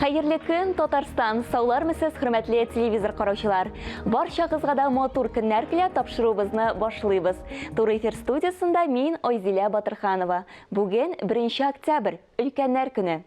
Хәерле көн, Татарстан! Саулармысыз, хөрмәтле телевизор караучылар! Барчагызга да матур көннәр теләп тапшыруыбызны башлыйбыз. Туры эфир студиясендә мин, Айзилә Батырханова. Бүген 1 октябрь, Өлкәннәр көне.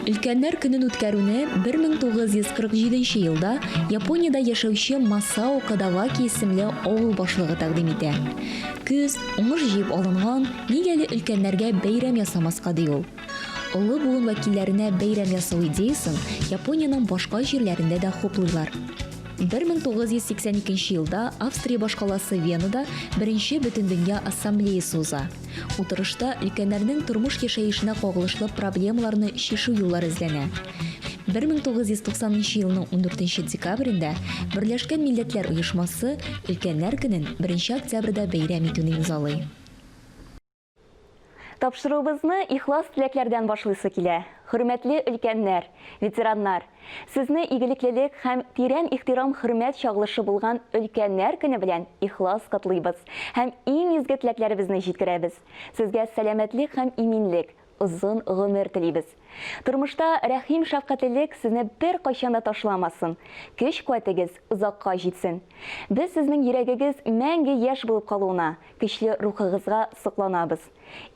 Өлкәннәр көнен үткәрүне 1947 елда Япониядә яшәүче Масао Кадаваки исемле авыл башлыгы тәкъдим итә. Көз, уңыш җыеп алынган, нигә әле өлкәннәргә бәйрәм ясамаска, ди ул. Олы буын вәкилләренә бәйрәм ясау идеясен Япониянең башка җирләрендә дә хуплыйлар. 1982 елда Австрия башкаласы Венада беренче Бөтендөнья ассамблеясы уза. Утырышта өлкәннәрнең тормыш-яшәешенә кагылышлы проблемаларны чишү юллары эзләнә. 1990 нчы елның ундүртенче декабрендә Берләшкән Милләтләр Оешмасы Өлкәннәр көнен беренче октябрьдә бәйрәм итүне имзалый. Тапшыруыбызны ихлас теләкләрдән башлыйсы килә. Хөрмәтле өлкәннәр, ветераннар! Сезне игелеклелек һәм тирән ихтирам-хөрмәт чагылышы булган Өлкәннәр көне белән ихлас котлыйбыз һәм иң изге теләкләребезне җиткерәбез. Сезгә сәламәтлек һәм иминлек, озын гомер телибез. Тормышта рәхим-шәфкатьлелек сезне беркайчан да ташламасын, көч-куәтегез озакка җитсен. Без сезнең йөрәгегез мәңге яшь булып калуына, көчле рухыгызга сокланабыз.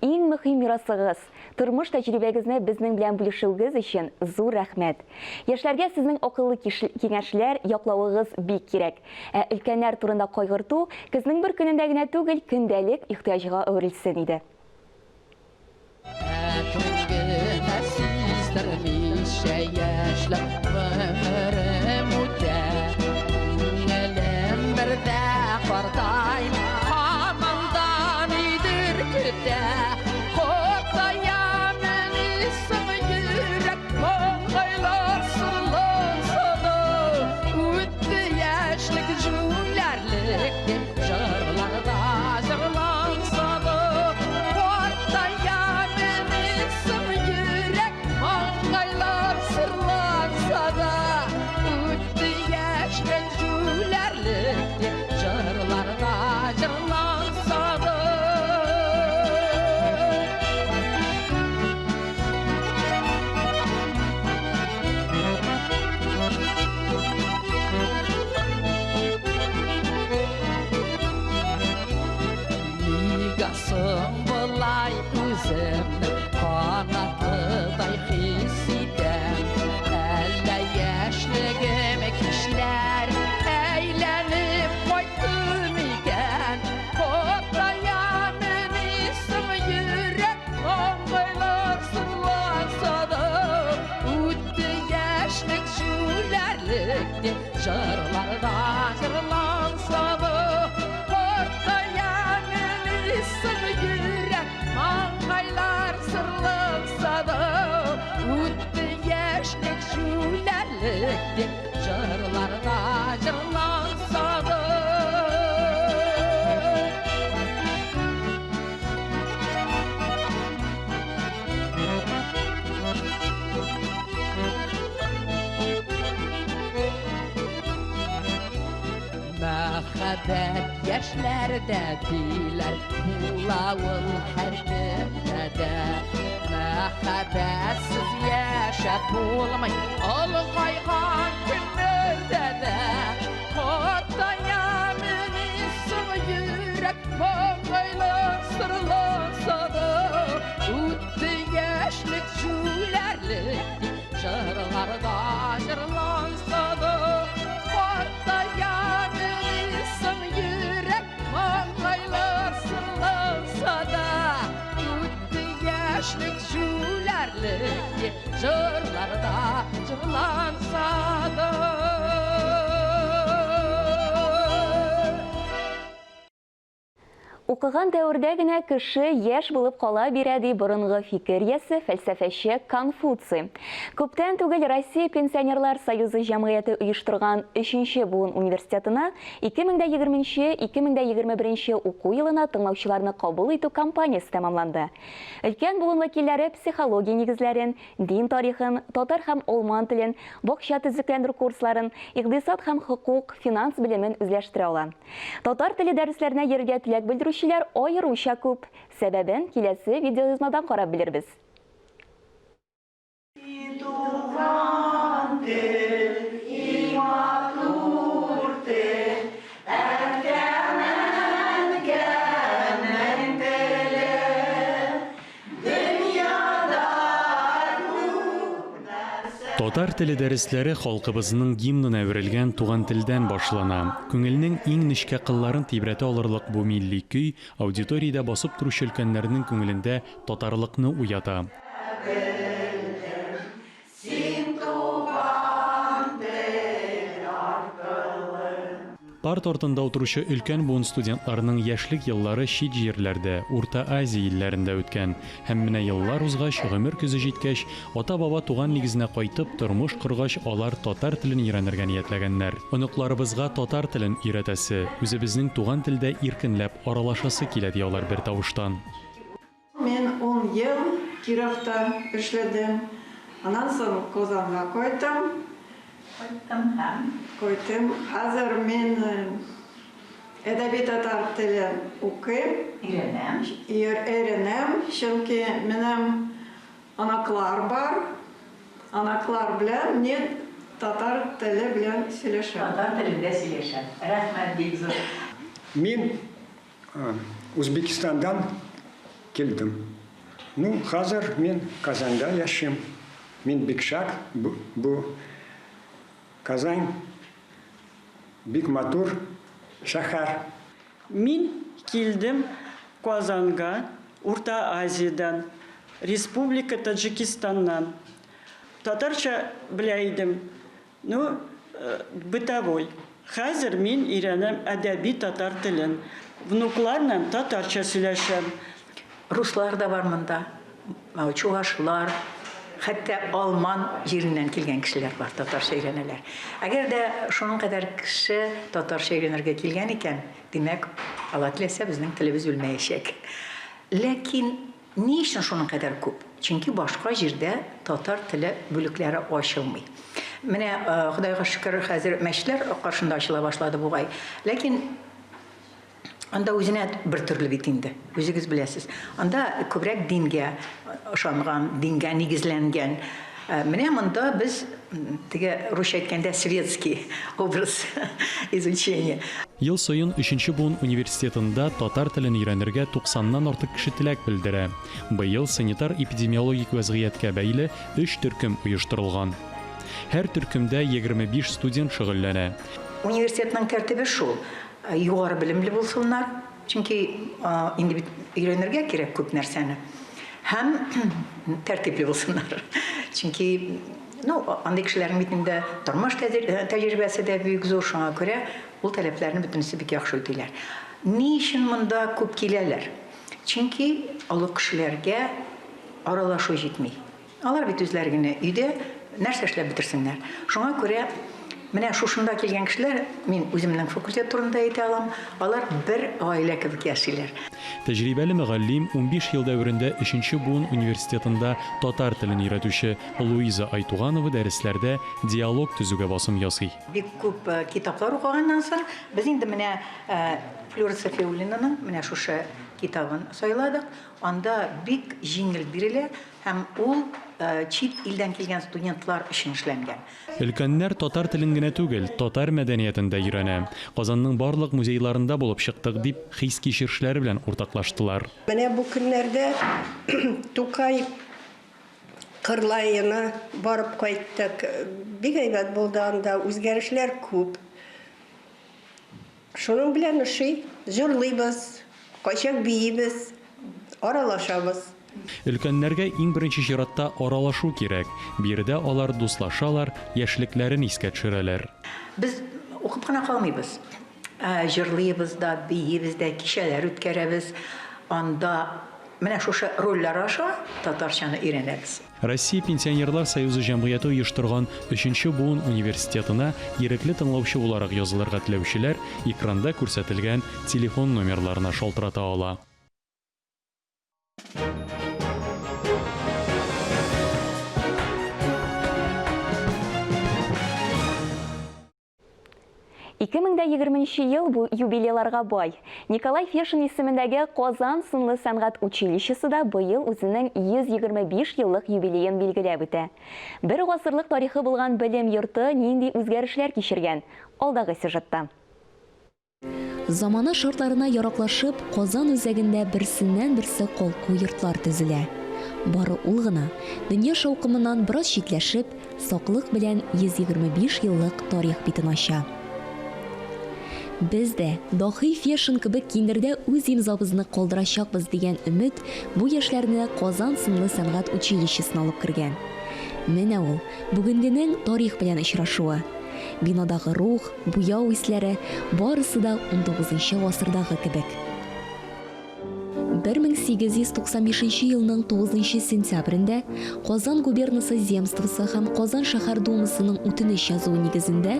Иң мөһим мирасыгыз, тормыш тәҗрибәгезне безнең белән бүлешүегез өчен зур рәхмәт. Яшьләргә сезнең акыллы киңәшләр, яклавыгыз бик кирәк. Ә өлкәннәр турында кайгырту көзнең бер көнендә генә түгел, көндәлек ихтыяҗга әверелсен иде. Әкрен генә сиздермичә яшьлек гомерем үтә. Күңелем бер дә картаймый, һаман да нидер көтә. Картая мени соң йөрәк, маңгайлар сырланса да, үтте яшьлек җүләрлек дип җырларда җырланса да, картая мени соң йөрәк, маңгайлар сырланса да, үтте яшьлек җүләрлек дип җырларда җырланса да. Нигә соң болай үземне канатлыдай хис итәм? Әллә яшьлегем кичләр әйләнеп кайтты микән? Картая мени соң йөрәк, маңгайлар сырланса да, үтте яшьлек җүләрлек дип җырларда җырланса да, картая мени соң йөрәк, маңгайлар сырланса да, үтте яшьлек җүләрлек дип җырларда җырланса да. Мәхәббәт яшьләрдә диләр, була ул һәркемдә дә. Мәхәббәтсез яшәп булмый, олыгайган көннәрдә дә. Картая мени соң йөрәк, маңгайлар сырланса да, үтте яшьлек җүләрлек дип җырларда җырланса да, картая мени соң йөрәк, маңгайлар сырланса да, үтте яшьлек җүләрлек дип җырларда җырланса да. Укыган дәвердә генә кеше яшь булып кала бирә, ди борынгы фикер иясе, фәлсәфәче Конфуций. Күптән түгел Россия Пенсионерлар союзы җәмгыяте оештырган Өченче буын университетына 2020 2021 уку елына тыңлаучыларны кабул итү кампаниясе тәмамланды. Өлкән буын вәкилләре психология нигезләрен, дин тарихын, татар һәм алман телен, бакча төзекләндерү курсларын, икъдисад һәм хокук, финанс белемен үзләштерә ала. Татар теле дәресләренә йөрергә теләк белдерүчеләр аеруча күп. Сәбәбен киләсе видеоязмадан карап белербез. И туган тел, и матур тел, Әткәм-әнкәмнең теле. Дөньяда күп нәрсә. Татар теле дәресләре халкыбызның гимнына әверелгән туган телдән башлана. Күңелнең иң нечкә кылларын тибрәтә алырлык бу милли көй аудиториядә басып торучы өлкәннәрнең күңелендә татарлыкны уята. Белдем, син туган тел аркылы. Парта артында утыручы өлкән буын студентларының яшьлек еллары чит җирләрдә, Урта Азия илләрендә үткән. Һәм менә еллар узгач, гомер көзе җиткәч, ата-баба туган нигезенә кайтып, тормыш коргач, алар татар телен өйрәнергә ниятләгәннәр. Оныкларыбызга татар телен өйрәтәсе, үзебезнең туган телдә иркенләп аралашасы килә, ди алар бертавыштан. Мин ун ел Кировта эшләдем. Аннан соң Казанга кайттым. Кайттым һәм. Кайттым. Хәзер мин әдәби татар телен укыйм. Өйрәнәм. Өйрәнәм, чөнки минем оныклар бар. Оныклар белән мин татар теле белән сөйләшәм. Татар телендә сөйләшәм. Рәхмәт бик зур. Мин Үзбекистандан килдем. Ну, хәзер мин Казанда яшим. Мин бик шат, бу Казань бик матур шәһәр. Мин килдем Казанга Урта Азиядән, Республика Таджикистаннан. Татарча белә идем, Ну, бытовой. Хәзер мин өйрәнәм әдәби татар телен. Внукларнан татарча сөйләшәм. Руслар да бар монда, чувашлар, хәтта алман җиреннән килгән кешеләр бар, татарча өйрәнәләр. Әгәр дә шуның кадәр кеше татарча өйрәнергә килгән икән, димәк, Алла теләсә, безнең телебез үлмәячәк. Ләкин Ни өчен шуның кадәр күп? Чөнки башка җирдә татар теле бүлекләре ачылмый. Менә, Ходайга шөкер, хәзер мәчетләр каршында ачыла башлады бугай. Ләкин анда үзенә бер төрле бит инде, үзегез беләсез. Анда күбрәк дингә ышанган, дингә нигезләнгән. Менә монда без, теге русча әйткәндә, светский образ изучения. Ел саен Өченче буын университетында татар телен өйрәнергә туксаннан артык кеше теләк белдерә. Быел санитар-эпидемиологик вәзгыятькә бәйле өч төркем оештырылган. Һәр төркемдә 25 студент шөгыльләнә. Университетның тәртибе шул, югары белемле булсыннар, Чөнки инде бит өйрәнергә кирәк күп нәрсәне. Һәм тәртипле булсыннар. Чөнки, ну, андый кешеләрнең бит инде тормыш тәҗрибәсе дә бик зур, шуңа күрә ул таләпләрне бөтенесе бик яхшы үтиләр. Ни өчен монда күп киләләр? Чөнки олы кешеләргә аралашу җитми. Алар бит үзләре генә өйдә, нәрсә эшләп бетерсеннәр. Шуңа күрә менә шушында килгән кешеләр, мин үземнең факультет турында әйтә алам, алар бер гаилә кебек яшиләр. Тәҗрибәле мөгаллим, 15 ел дәверендә Өченче буын университетында татар телен өйрәтүче Луиза Айтуганова дәресләрдә диалог төзүгә басым ясый. Бик күп китаплар укыганнан соң, без инде менә Флюра Сафиуллинаның менә шушы китабын сайладык. Анда бик җиңел бирелә һәм ул чит илдән килгән студентлар өчен эшләнгән. Өлкәннәр татар телен генә түгел, татар мәдәниятен дә өйрәнә. Казанның барлык музейларында булып чыктык, дип хис-кичерешләре белән уртаклаштылар. Менә бу көннәрдә Тукай Кырлаена барып кайттык. Бик әйбәт булды анда, үзгәрешләр күп. Шуның белән ошый. Җырлыйбыз, кайчак биибез, аралашабыз. Өлкәннәргә иң беренче чиратта аралашу кирәк. Биредә алар дуслашалар, яшьлекләрен искә төшерәләр. Без укып кына калмыйбыз. Җырлыйбыз да, биибез дә, кичәләр үткәрәбез. Анда менә шушы рольләр аша татарчаны өйрәнәбез. Россия Пенсионерлар союзы җәмгыяте оештырган Өченче буын университетына ирекле тыңлаучы буларак язылырга теләүчеләр экранда күрсәтелгән телефон номерларына шалтырата ала. 2020 ел бу юбилейларга бай. Николай Фешин исемендәге Казан сынлы сәнгать училищесы да быел үзенең 125 еллык юбилеен билгеләп үтә. Бер гасырлык тарихы булган белем йорты нинди үзгәрешләр кичергән? Алдагы сюжетта. Замана шартларына яраклашып, Казан үзәгендә берсеннән-берсе калку йортлар төзелә. Бары ул гына, дөнья шаукымыннан бераз читләшеп, саклык белән 125 еллык тарих битен ача. Без дә, даһи Фешин кебек киндердә үз имзабызны калдырачакбыз дигән өмет бу яшьләрне Казан сынлы сәнгать училищесына алып кергән. Менә ул, бүгенгенең тарих белән очрашуы. Бинадагы рух, буяу исләре, барысы да унтугызынчы гасырдагы кебек. 1895 елның 9 сентябрендә Казан губернасы земствосы һәм Казан шәһәр думасының үтенеч язуы нигезендә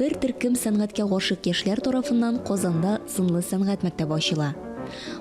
бер төркем сәнгатькә гашыйк яшьләр тарафыннан Казанда сынлы сәнгать мәктәбе ачыла.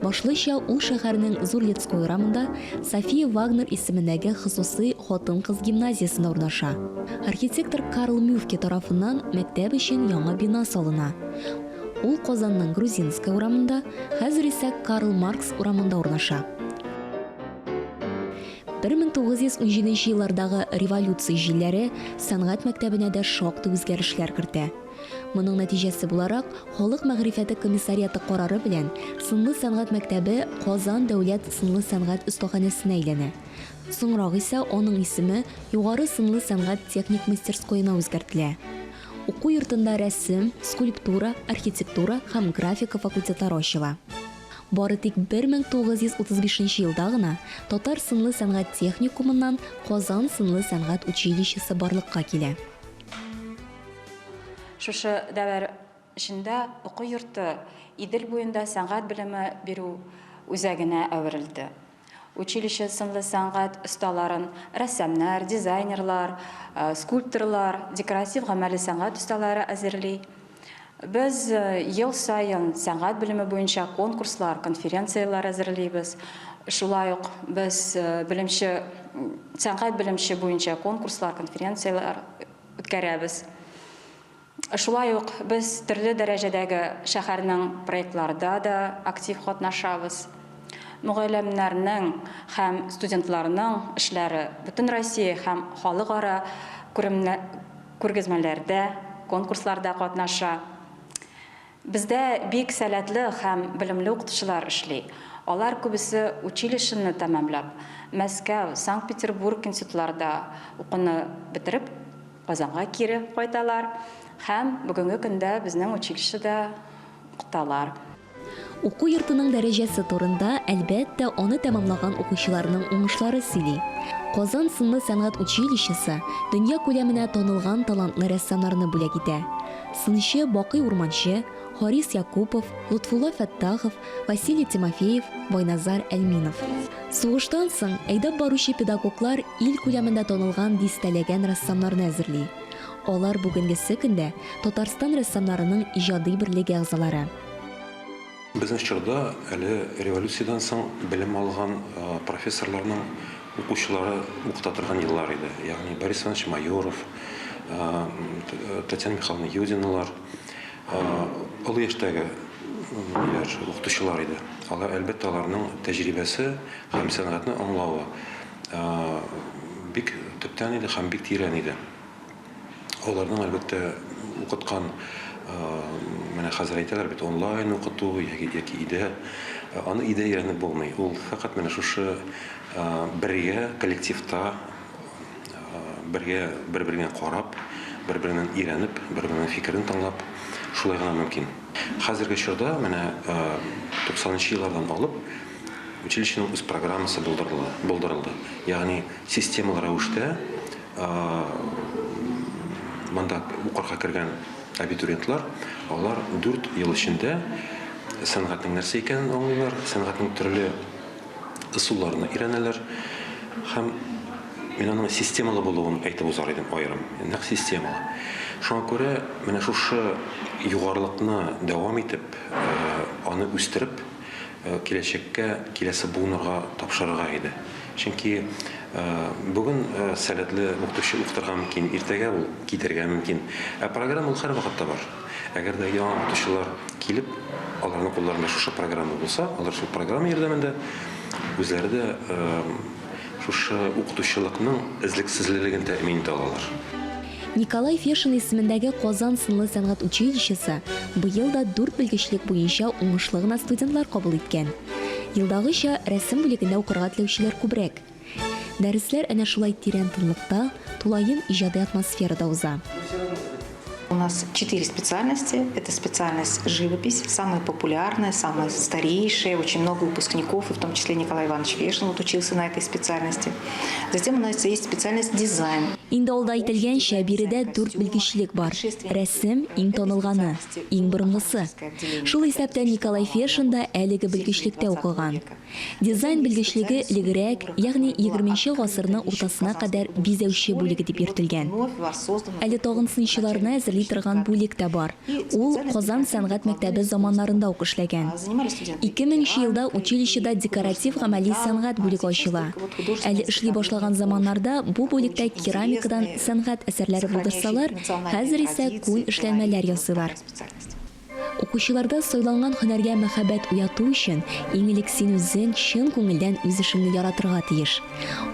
Башлыча ул шәһәрнең Зур Людской урамында София Вагнер исемендәге хосусый хатын-кыз гимназиясендә урнаша. Архитектор Карл Мюфке тарафыннан мәктәп өчен яңа бина салына. Ул Казанның Грузинская урамында, хәзер исә Карл Маркс урамында урнаша. 1917 еллардагы революция җилләре сәнгать мәктәбенә дә шактый үзгәрешләр кертә. Моның нәтиҗәсе буларак, Халык мәгърифәте комиссариаты карары белән Сынлы сәнгать мәктәбе Казан дәүләт сынлы сәнгать остаханәсенә әйләнә. Соңрак исә аның исеме Югары сынлы сәнгать техник мастерскоена үзгәртелә. Уку йортында рәсем, скульптура, архитектура һәм графика факультетлары ачыла. Бары тик 1935 елда гына Татар сынлы сәнгать техникумыннан Казан сынлы сәнгать училищесы барлыкка килә. Шушы дәвер эчендә уку йорты Идел буенда сәнгать белеме бирү үзәгенә әверелде. Училище сынлы сәнгать осталарын рәссамнар, дизайнерлар, скульпторлар, декоратив-гамәли сәнгать осталары әзерли. Без ел саен сәнгать белеме буенча конкурслар, конференцияләр әзерлибез. Шулай ук без белемче, сәнгать белемче буенча конкурслар, конференцияләр үткәрәбез. Шулай ук без төрле дәрәҗәдәге шәһәрнең проектларда да актив катнашабыз. Мөгаллимнәрнең һәм студентларның эшләре Бөтенроссия һәм халыкара күргәзмәләрдә, конкурсларда катнаша. Бездә бик сәләтле һәм белемле укытучылар эшли. Алар күбесе училищены тәмамлап, Мәскәү, Санкт-Петербург институтларда укуны бетереп, Казанга кире кайталар һәм бүгенге көндә безнең училищеда укыталар. Уку йортының дәрәҗәсе турында, әлбәттә, аны тәмамлаган укучыларның уңышлары сөйли. Казан сынлы сәнгать училищесы дөнья күләменә танылган талантлы рәссамнарны бүләк итә. Сынчы Бакый Урманче, Харис Якупов, Лотфулла Фәттахов, Василий Тимофеев, Байназар Әлминов. Сугыштан соң әйдәп баручы педагоглар ил күләмендә танылган дистәләгән рәссамнарны әзерли. Алар бүгенгесе көндә Татарстан рәссамнарының иҗади берлеге әгъзалары. Безнең чорда әле революциядән соң белем алган профессорларның укучылары укыта торган еллар иде. Ягъни Борис Иванович Майоров, Татьяна Михайловна Юдиналар олы яшьтәге ниләр, укытучылар иде. Алар, әлбәттә, аларның тәҗрибәсе һәм сәнгатьне аңлавы бик төптән иде һәм бик тирән иде. Аларның, әлбәттә, укыткан, менә хәзер әйтәләр бит, онлайн укыту яки өйдә. Аны өйдә өйрәнеп булмый. Ул фәкать менә шушы бергә коллективта, бергә бер-береңә карап, бер-береңнән өйрәнеп, бер-береңнең фикерен тыңлап, шулай гына мөмкин. Хәзерге чорда менә 90 нчы еллардан алып училищеның үз программасы булдырыла, булдырылды. Ягъни системалы рәвештә Монда укырга кергән абитуриентлар, алар дүрт ел эчендә сәнгатьнең нәрсә икәнен аңлыйлар, сәнгатьнең төрле ысулларны өйрәнәләр һәм мин аның системалы булуын әйтеп узар идем аерым. Нәкъ системалы. Шуңа күрә менә шушы югарылыкны дәвам итеп, аны үстереп, киләчәккә, киләсе буыннарга тапшырырга иде. Чөнки бүген сәләтле укытучы укытырга мөмкин, иртәгә ул китәргә мөмкин. Ә программа ул һәрвакытта бар. Әгәр дә яңа укытучылар килеп, аларның кулларында шушы программа булса, алар шул программа ярдәмендә үзләре дә шушы укытучылыкның эзлексезлелеген тәэмин итә алалар. Николай Фешин исемендәге Казан сынлы сәнгать училищесы быел да дүрт белгечлек буенча уңышлы гына студентлар кабул иткән. Елдагыча, рәсем бүлегендә укырга теләүчеләр күбрәк. Дәресләр әнә шулай тирән тынлыкта, тулаем иҗади атмосферада уза. У нас четыре специальности. Это специальность живопись, самая популярная, самая старейшая. Очень много выпускников, и в том числе Николай Иванович Вешин вот учился на этой специальности. Затем у нас есть специальность дизайн. Инде алда әйтелгәнчә, биредә дүрт белгечлек бар. Рәсем, иң танылганы, иң борынгысы. Шул исәптән Николай Фешин да әлеге белгечлектә укыган. Дизайн белгечлеге элегрәк, ягъни егерменче гасырның уртасына кадәр бизәүче бүлеге дип йөртелгән. Әле тагын сынчыларны әзерли торган бүлек тә бар. Ул Казан сәнгать мәктәбе заманнарында ук эшләгән. 2000 нче елда училищеда декоратив-гамәли сәнгать бүлеге ачыла. Әле эшли башлаган заманнарда бу бүлектә керамикадан сәнгать әсәрләре булдырсалар, хәзер исә күн эшләнмәләр ясыйлар. Укучыларда сайланган һөнәргә мәхәббәт уяту өчен, иң элек син үзең чын күңелдән үз эшеңне яратырга тиеш.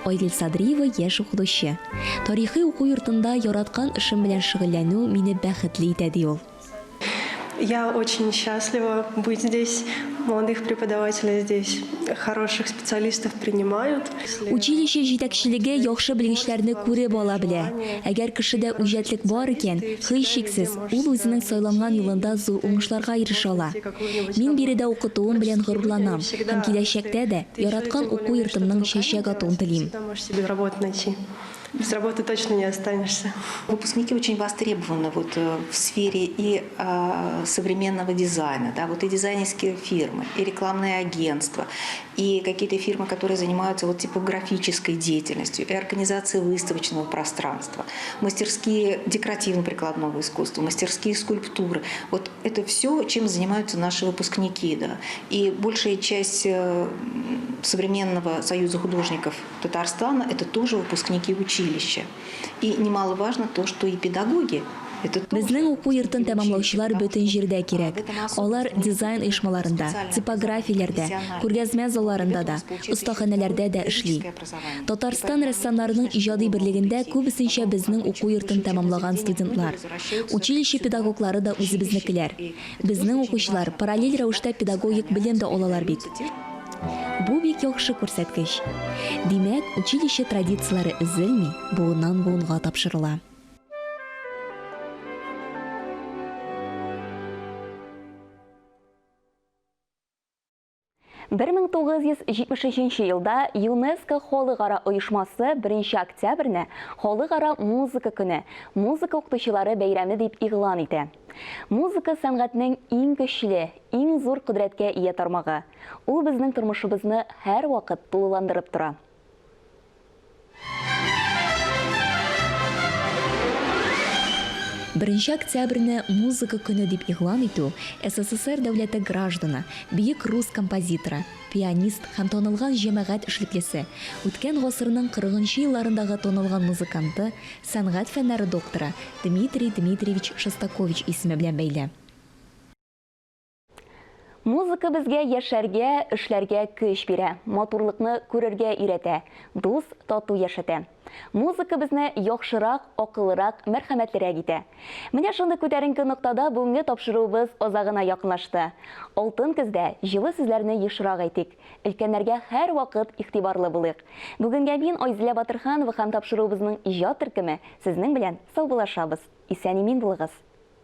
Айгөл Садриева, яшь укытучы. Тарихи уку йортында яраткан эшем белән шөгыльләнү мине бәхетле итә, ди ул. Я очень счастлива быть здесь. Молодых преподавателей здесь, хороших специалистов принимают. Училище җитәкчелеге яхшы белгечләрне күреп ала белә. Әгәр кешедә үҗәтлек бар икән, һичшиксез, ул үзенең сайланган юлында зур уңышларга ирешә ала. Мин биредә укытуым белән горурланам һәм киләчәктә дә яраткан уку йортымның чәчәк атуын телим. Без работы точно не останешься. Выпускники очень востребованы вот э, в сфере и э, современного дизайна, да, вот и дизайнерские фирмы, и рекламные агентства, и какие-то фирмы, которые занимаются вот типографической деятельностью, и организацией выставочного пространства, мастерские декоративно-прикладного искусства, мастерские скульптуры. Вот это все, чем занимаются наши выпускники. Да. И большая часть э, современного союза художников Татарстана – это тоже выпускники училища. И немаловажно то, что и педагоги Безнең уку йортын тәмамлаучылар бөтен җирдә кирәк. Алар дизайн оешмаларында, типографияләрдә, күргәзмә залларында да, остаханәләрдә дә эшли. Татарстан рәссамнарының иҗади берлегендә күбесенчә безнең уку йортын тәмамлаган студентлар. Училище педагоглары да үзебезнекеләр. Безнең укучылар параллель рәвештә педагогик белем дә алалар бит. Бу бик яхшы күрсәткеч. Димәк, училище традицияләре өзелми, буыннан-буынга тапшырыла. 1973 елда ЮНЕСКО халыкара оешмасы 1 октябрьне Халыкара музыка көне, музыка укытучылары бәйрәме дип игълан итә. Музыка сәнгатьнең иң көчле, иң зур кодрәткә ия тармагы. Ул безнең тормышыбызны һәрвакыт тулыландырып тора. Беренче октябрьне Музыка көне дип игълан итү СССР дәүләте гражданы, бөек рус композиторы, пианист һәм танылган җәмәгать эшлеклесе, үткән гасырның кырыгынчы елларындагы танылган музыканты, сәнгать фәннәре докторы Дмитрий Дмитриевич Шостакович исеме белән бәйле. Музыка безгә яшәргә, эшләргә көч бирә, матурлыкны күрергә өйрәтә, дус, тату яшәтә. Музыка безне яхшырак, акыллырак, мәрхәмәтлерәк итә. Менә шундый күтәренке ноктада бүгенге тапшыруыбыз азагына якынлашты. Алтын көздә җылы сүзләрне ешрак әйтик, өлкәннәргә һәрвакыт игътибарлы булыйк. Бүгенгә мин, Айзилә Батырханова һәм тапшыруыбызның иҗат төркеме сезнең белән саубуллашабыз. Исән-имин булыгыз!